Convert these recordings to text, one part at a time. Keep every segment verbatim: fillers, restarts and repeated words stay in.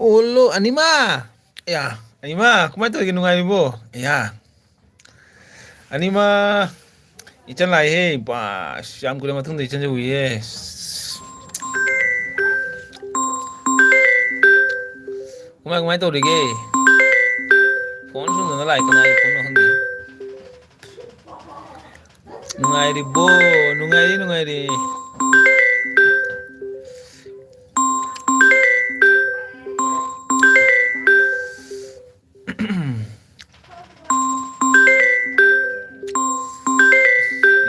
ꯑꯣꯜꯂꯣ ꯑꯅꯤꯃ꯫ ꯑꯌꯥ, ꯑꯅꯤꯃ, ꯀꯃꯥꯏꯅ ꯇꯧꯔꯤꯒꯦ? ꯅꯨꯡꯉꯥꯏꯔꯤꯕꯣ? ꯑꯌꯥ, ꯑꯅꯤꯃ, ꯏꯆꯟ ꯂꯥꯛꯏꯍꯦ꯫ ꯕꯥꯁ, ꯌꯥꯝ ꯀꯨꯏꯔ ꯃꯇꯨꯡꯗ ꯏꯆꯟꯁꯦ ꯎꯏꯌꯦ꯫ ꯀꯃꯥꯏ, ꯀꯃꯥꯏ ꯇꯧꯔꯤꯒꯦ? ꯐꯣꯟ ꯁꯨꯝꯗꯅ ꯂꯥꯛꯏ, ꯀꯅꯥꯒꯤ ꯐꯣꯟꯅꯣ ꯈꯪꯗꯦ꯫ ꯅꯨꯡꯉꯥꯏꯔꯤꯕꯣ? ꯅꯨꯡꯉꯥꯏꯔꯤ, ꯅꯨꯡꯉꯥꯏꯔꯤ꯫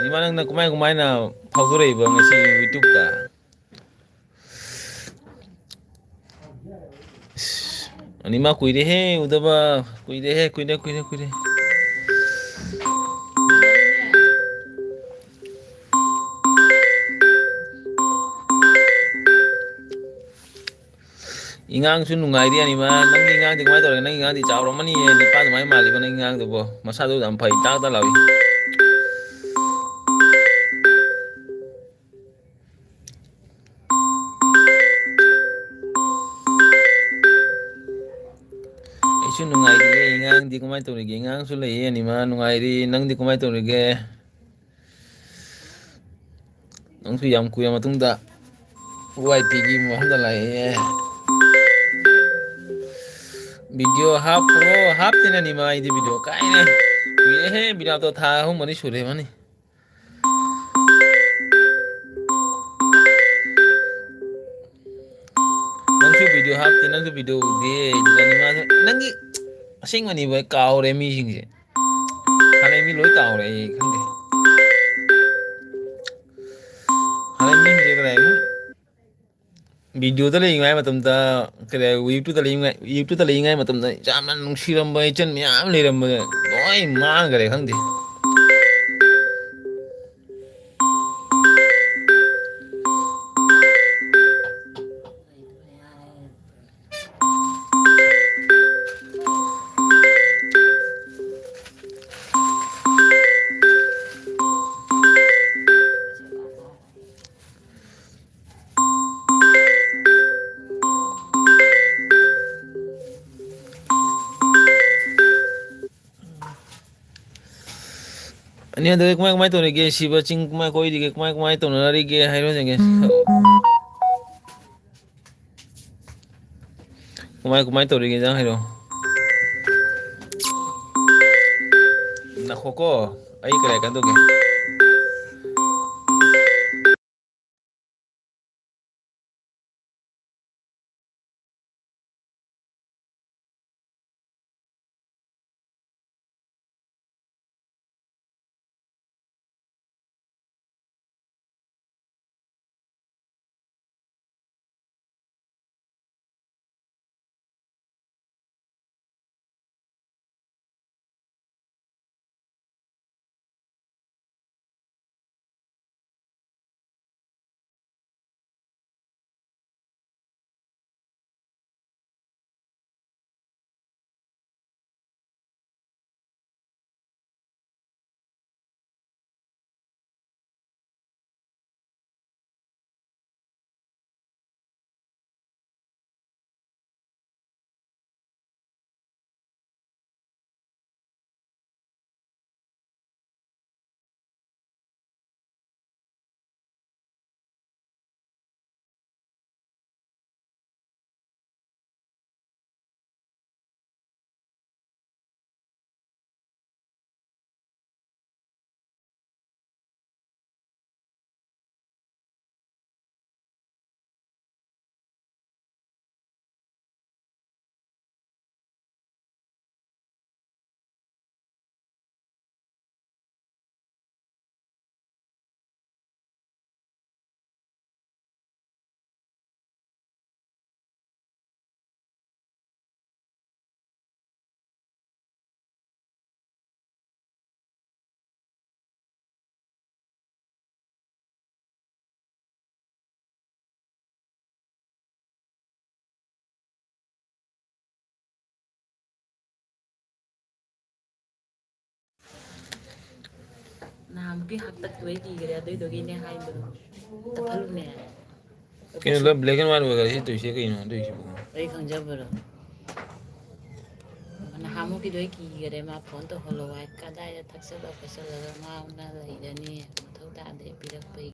ꯏꯃꯥ, ꯅꯪꯅ ꯀꯃꯥꯏ ꯀꯃꯥꯏꯅ ꯐꯥꯎꯗꯣꯔꯛꯏꯕ ꯉꯁꯤ YouTube-ꯇ? ꯑꯁ, ꯑꯅꯤꯃ ꯀꯨꯏꯔꯦꯍꯦ ꯎꯗꯕ, ꯀꯨꯏꯔꯦꯍꯦ, ꯀꯨꯏꯔꯦ, ꯀꯨꯏꯔꯦ, ꯀꯨꯏꯔꯦ꯫ ꯏꯉꯥꯡꯁꯨ ꯅꯨꯡꯉꯥꯏꯔꯤ ꯑꯅꯤꯃ꯫ ꯅꯪꯒꯤ ꯏꯉꯥꯡꯗꯤ ꯀꯃꯥꯏꯅ ꯇꯧꯔꯒꯦ? ꯅꯪꯒꯤ ꯏꯉꯥꯡꯗꯤ ꯆꯥꯎꯔꯝꯃꯅꯤꯌꯦ, ꯅꯤꯄꯥ ꯑꯗꯨꯃꯥꯏꯅ ꯃꯥꯜꯂꯤꯕ ꯅꯪꯒꯤ ꯏꯉꯥꯡꯗꯨꯕꯣ꯫ ꯃꯁꯥꯗꯨ ꯌꯥꯝ ꯐꯩ, ꯇꯥꯛ ꯇꯥꯛ ꯂꯥꯎꯏ꯫ ꯑꯩꯁꯨ ꯅꯨꯡꯉꯥꯏꯔꯤꯌꯦ꯫ ꯏꯉꯥꯡꯗꯤ ꯀꯃꯥꯏꯅ ꯇꯧꯔꯤꯒꯦ? ꯏꯉꯥꯡꯁꯨ ꯂꯩꯌꯦ ꯑꯅꯤꯃ, ꯅꯨꯡꯉꯥꯏꯔꯤ꯫ ꯅꯪꯗꯤ ꯀꯃꯥꯏꯅ ꯇꯧꯔꯤꯒꯦ? ꯅꯪꯁꯨ ꯌꯥꯝ ꯀꯨꯏꯔ ꯃꯇꯨꯡꯗ ꯋꯥꯏ ꯇꯤꯒꯤ ꯃꯐꯝꯗ ꯂꯥꯛꯑꯦ꯫ ꯚꯤꯗꯤꯑꯣ ꯍꯥꯞꯄ꯭ꯔꯣ? ꯍꯥꯞꯇꯦꯅꯦ ꯑꯅꯤꯃ, ꯑꯩꯗꯤ ꯚꯤꯗꯤꯑꯣ ꯀꯥꯏꯅ ꯀꯨꯏꯔꯦꯍꯦ꯫ ꯚꯤꯗꯤꯑꯣ ꯊꯥ ꯑꯍꯨꯝ ꯃꯔꯤ ꯁꯨꯔꯦ ꯃꯥꯅꯤ꯫ ꯅꯪꯁꯨ ꯚꯤꯗꯤꯑꯣ ꯍꯥꯞꯇꯦ, ꯅꯪꯁꯨ ꯚꯤꯗꯤꯑꯣ ꯎꯗꯦ꯫ ꯑꯗꯨꯒ ꯑꯅꯤꯃ, ꯅꯪꯒꯤ ꯑꯁꯦꯡꯕꯅꯤꯕ, ꯑꯩ ꯀꯥꯎꯔꯦ ꯃꯤꯁꯤꯡꯁꯦ꯫ ꯍꯥꯟꯅꯩ ꯃꯤ ꯂꯣꯏ ꯀꯥꯎꯔꯦ ꯑꯩ, ꯈꯪꯗꯦ꯫ ꯍꯥꯟꯅꯩ ꯃꯤꯁꯤꯡꯁꯦ ꯀꯗꯥꯏ? ꯚꯤꯗꯤꯑꯣꯗ ꯂꯩꯔꯤꯉꯩ ꯃꯇꯝꯗ, ꯀꯔꯤ, YouTube-ꯇ ꯂꯩꯔꯤꯉꯩ, YouTube-ꯇ ꯂꯩꯔꯤꯉꯩ ꯃꯇꯝꯗ ꯌꯥꯝꯅ ꯅꯨꯡꯁꯤꯔꯝꯕ ꯏꯆꯟ ꯃꯌꯥꯝ ꯂꯩꯔꯝꯕꯗ ꯂꯣꯏ ꯃꯥꯡꯈ꯭ꯔꯦ, ꯈꯪꯗꯦ꯫ ꯑꯅꯤ ꯍꯟꯗꯛ ꯀꯃꯥꯏ ꯀꯃꯥꯏ ꯇꯧꯔꯤꯒꯦ? ꯁꯤꯕ ꯆꯤꯡ ꯀꯃꯥꯏ ꯀꯣꯏꯔꯤꯒꯦ? ꯀꯃꯥꯏ ꯀꯃꯥꯏ ꯇꯧꯅꯔꯤꯒꯦ? ꯍꯥꯏꯔꯣ ꯌꯦꯡꯒꯦ꯫ ꯀꯃꯥꯏ ꯀꯃꯥꯏ ꯇꯧꯔꯤꯒꯦ? ꯅꯪ ꯍꯥꯏꯔꯣ꯫ ꯅꯈꯣꯀꯣ, ꯑꯩ ꯀꯔꯥꯏ ꯀꯥꯟꯗꯧꯒꯦ? ꯅꯍꯥꯟꯃꯨꯛꯀꯤ ꯍꯥꯛꯇꯛꯇꯣ ꯑꯩ ꯀꯤꯈ꯭ꯔꯦ, ꯑꯗꯨꯏꯗꯨꯒꯤꯅꯦ ꯍꯥꯏꯕꯗꯣ꯫ ꯑꯝꯇ ꯈꯜꯂꯨꯅꯦ꯫ ꯀꯩꯅꯣ, ꯂꯣꯏ black and white ꯑꯣꯏꯈ꯭ꯔꯦ, ꯁꯤ ꯇꯧꯔꯤꯁꯦ ꯀꯩꯅꯣ, ꯑꯗꯨꯏꯁꯤꯕꯨ? ꯑꯩ ꯈꯪꯖꯕ꯭ꯔꯣ? ꯅꯍꯥꯟꯃꯨꯛꯀꯤꯗꯣ ꯑꯩ ꯀꯤꯈꯔꯦ, ꯃꯥ ꯐꯣꯟ ꯇꯧꯍꯜꯂꯣ ꯍꯥꯏ, ꯀꯗꯥꯏꯗ ꯊꯛꯆꯜꯂ ꯈꯣꯠꯆꯜꯂꯒ ꯉꯥꯎꯅ ꯂꯩꯔꯅꯤ, ꯃꯊꯧ ꯇꯥꯗꯦ ꯄꯤꯔꯛꯄꯒꯤ꯫